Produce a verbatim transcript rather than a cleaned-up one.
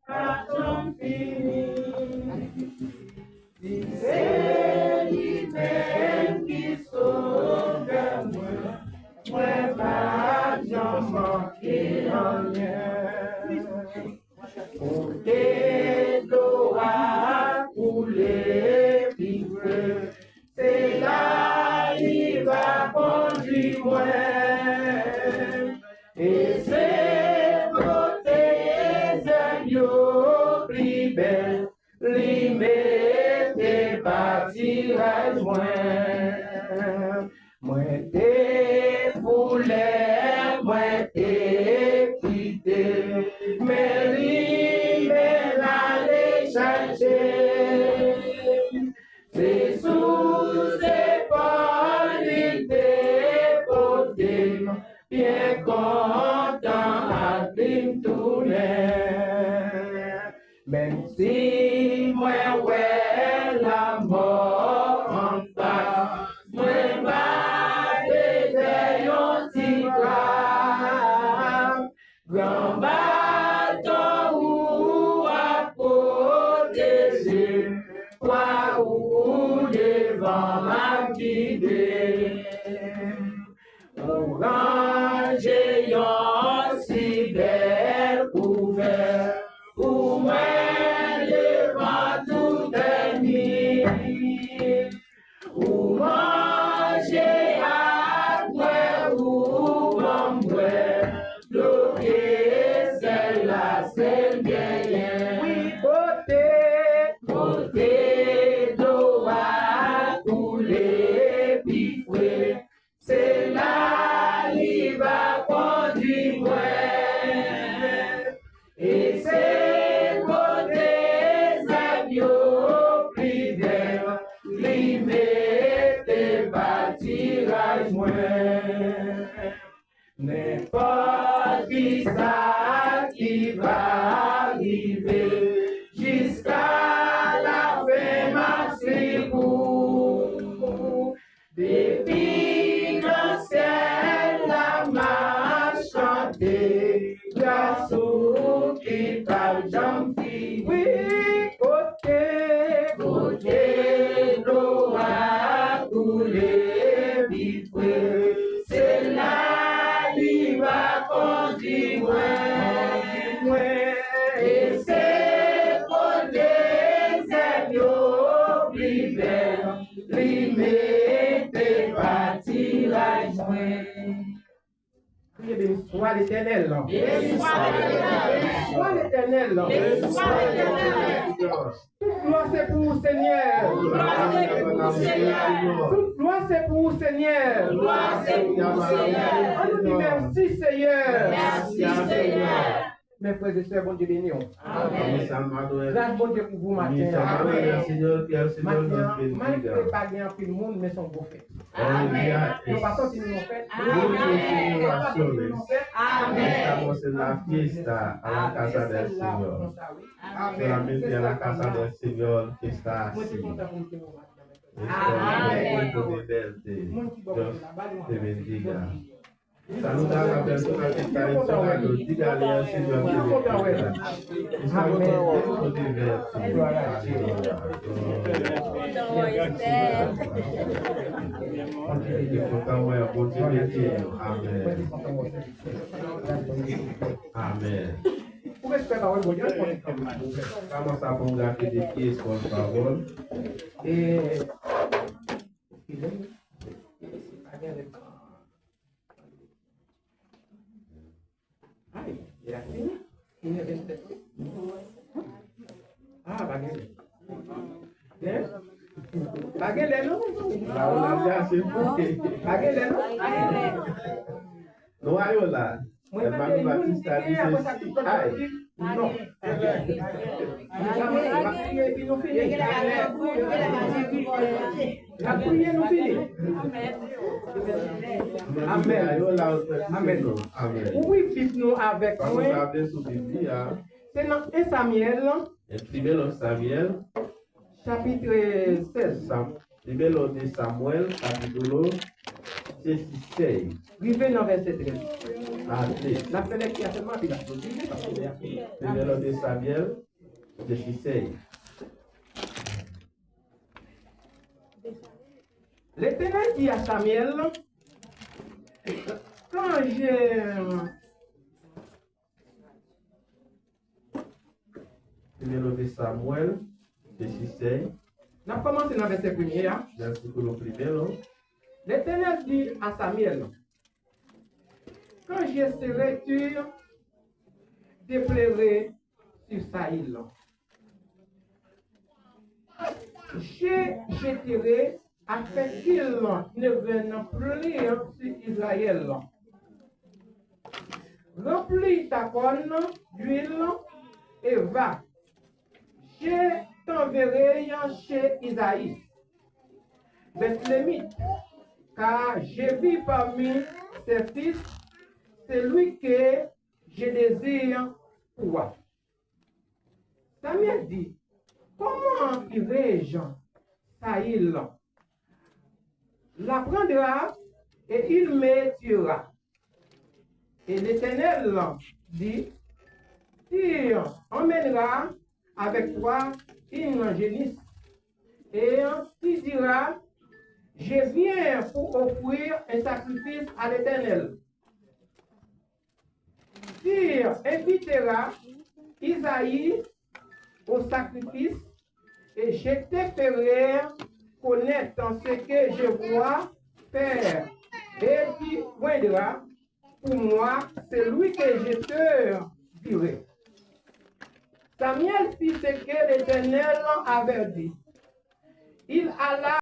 pa janm fini. Si se li menm ki sovè mwen, mwen p ap janm manke anyen. Kote dlo a koule pi fre, se la li va kondui mwen. E se kote zèb yo pli bèl, li mete patiraj mwen. Mwen te koulè, mwen te pite, men li menm ale chache. Se sou zepòl li te pote m, byen kontan ak li m tounen. Menm si mwen wè lanmò anfas, mwen pa pè de yon ti kras. Gran baton ou a pwoteje m, kwa ou devan m ap gide m. Ou ranje yon si bèl kouvè pou mwen devan tout ènmi. Ou manje ak bwè, ou ban m bwè dlo ke sèl la sèl genyen. Wi, kote, kote dlo a koule pi fre, se la li va kondui mwen. E se kote zèb yo pli vè, li mete patiraj mwen. Nenpòt kisa ki va rive, jiska lafen m ap swiv ou. Depi nan syèl la m ap chante, gras ou ki p ap janm fini. Wi, kote, kote dlo a koule pi fre, se la li va kondui mwen. E se kote zèb yo pli vè, li mete patiraj mwen. Kriye, beni swa Letènèl. Beni swa Letènèl. Beni swa Letènèl. Beni swa Letènèl. Tout glwa se pou ou, Senyè. Tout glwa se pou ou, Senyè. Tout glwa se pou ou, Senyè. Tout glwa se pou ou, Senyè. Ann nou di mèsi, Senyè. Mèsi, Senyè. Mes frères et sœurs, Bondye beni w. Amèn. Gras Bondye kouvri w maten an. Maten an, malgre pa gen anpil moun, men se yon gwo fèt. Amèn. Nou pa santi nou nan fèt. Amèn. Nou pa santi nou nan fèt. Amèn. Estamos en la fiesta a la casa del Señor. Amèn. Solamente a la casa del Señor que está así. Mwen te kontan pou m te wè w maten an. Amèn. Dios te bendiga. Saluda a la persona que está en su lado. Dígale al Señor que le bendiga. Estamos contentos de verte. Aleluya. Mwen te kontan wè w. Bondye beni w. Amèn. Amèn. Vamos a ponerte de pies, por favor. Eh, Ay, e la fini? Une heure vingt-sept. Ah, pa gen lè. Hein? Pa gen lè, non? Pa gen lè, non? Nou a yo la. Mwen pa gen youn ki gen, apre sa tout lòt yo di non. N ap priye epi nou fini. N ap priye, nou fini. Amèn. Amèn. Ouvri Bib nou avèk mwen. Se nan en Samyèl. Chapitre seize. Primero de Samuel, capítulo dieciséis. Rive nan vèsè trèz. N ap fè lèkti a sèlman, epi n ap kontinye, paske lè a fini. Primero de Samuel dieciséis. Letènèl di a Samyèl, quand je Primero de Samuel dieciséis. N ap kòmanse nan vèsè premye a. Versículo primero. Letènèl di a Samyèl, quand je serai dur de pleurer sur Saül, je jetterai afin qu'il ne règne plus sur Israël. Remplis ta corne d'huile et va. Je t'enverrai chez Isaïe, Bethlémite, car j'ai vu parmi ses fils celui que je désire pour roi. Samyèl di, comment irai-je? Saül l'apprendra et il me tuera. Et l'Éternel dit, tu emmèneras avec toi une génisse, et tu diras, je viens pour offrir un sacrifice à l'Éternel. Tu inviteras Isaïe au sacrifice, et je te ferai connaître ce que je vois faire, et tu prendras pour moi celui que je te dirai. Samyèl fit ce que l'Éternel avait dit. Il alla